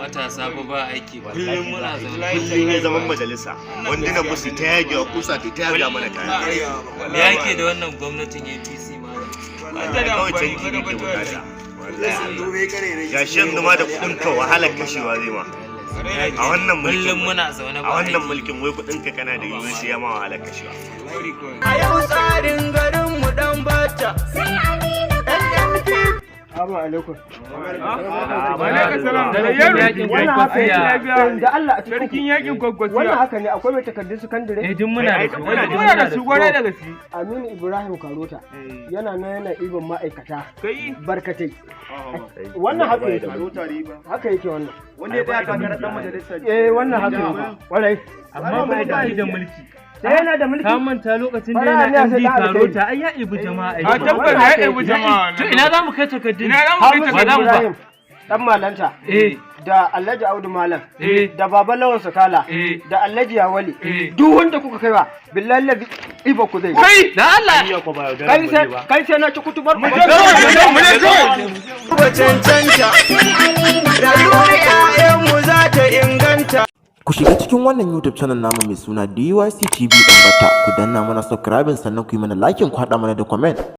Matasa ba ba aiki, kullum muna zaune. Kullum ya zaman majalisa, wanduna musu ta yage wa kusa, ta yaga mana kaya. Me yake da wannan gwamnatin APC ma? Kawai canji muke bukata. Gashi yanzu ma da kuɗin ka wahalar kashewa zai ma a wannan mulkin. Kullum muna zaune A ba wannan aiki. mulkin, wai kuɗin ka kana da yiwuwar sai ya ma wahalar kashewa. A yau tsarin garinmu dan bata. Sai Aminu Karauta. Assalamu alaikum. Wannan haka yake. Da Allah a cikin Sarkin yakin Kwankwasiya. Wannan haka ne, akwai mai takardun sakandare? Eh, duk muna da su. Muna da su gwarai da gaske. Aminu Ibrahim Karota yana nan yana ɗiban ma'aikata Kai. barkatai. Wannan haka yake. Haka yake wannan. Wanda ya tsaya takarar dan majalisa. Eh, wannan haka yake. Kwarai. Amma bai da da mulki. Sai yana da mulki. Ka manta lokacin da Fara yana ne sai MD da alkhairi. Karota, ai ya ibi jama'a. A tabbas ya ɗebi jama'a. To ina za mu kai takardun? Ina za mu kai Hamisu Wa za mu ba? Ibrahim dan malanta da Alhaji Audu Malam da Baba Lawan Sakala da Alhaji Yawali, duk wanda kuka kaiwa, billahi lazi iba ku zai. Kai da Allah. Kai sai na ci kutubar Mu je kawai, mu je kawai. Ba cancanta. Sai Aminu. Rayuwar 'ya'yanmu za ta inganta. Ku shiga cikin wannan YouTube channel namu mai suna DYC TV Ɗanbata, ku danna mana subscribing, sannan ku yi mana liking, ku haɗa mana da comment.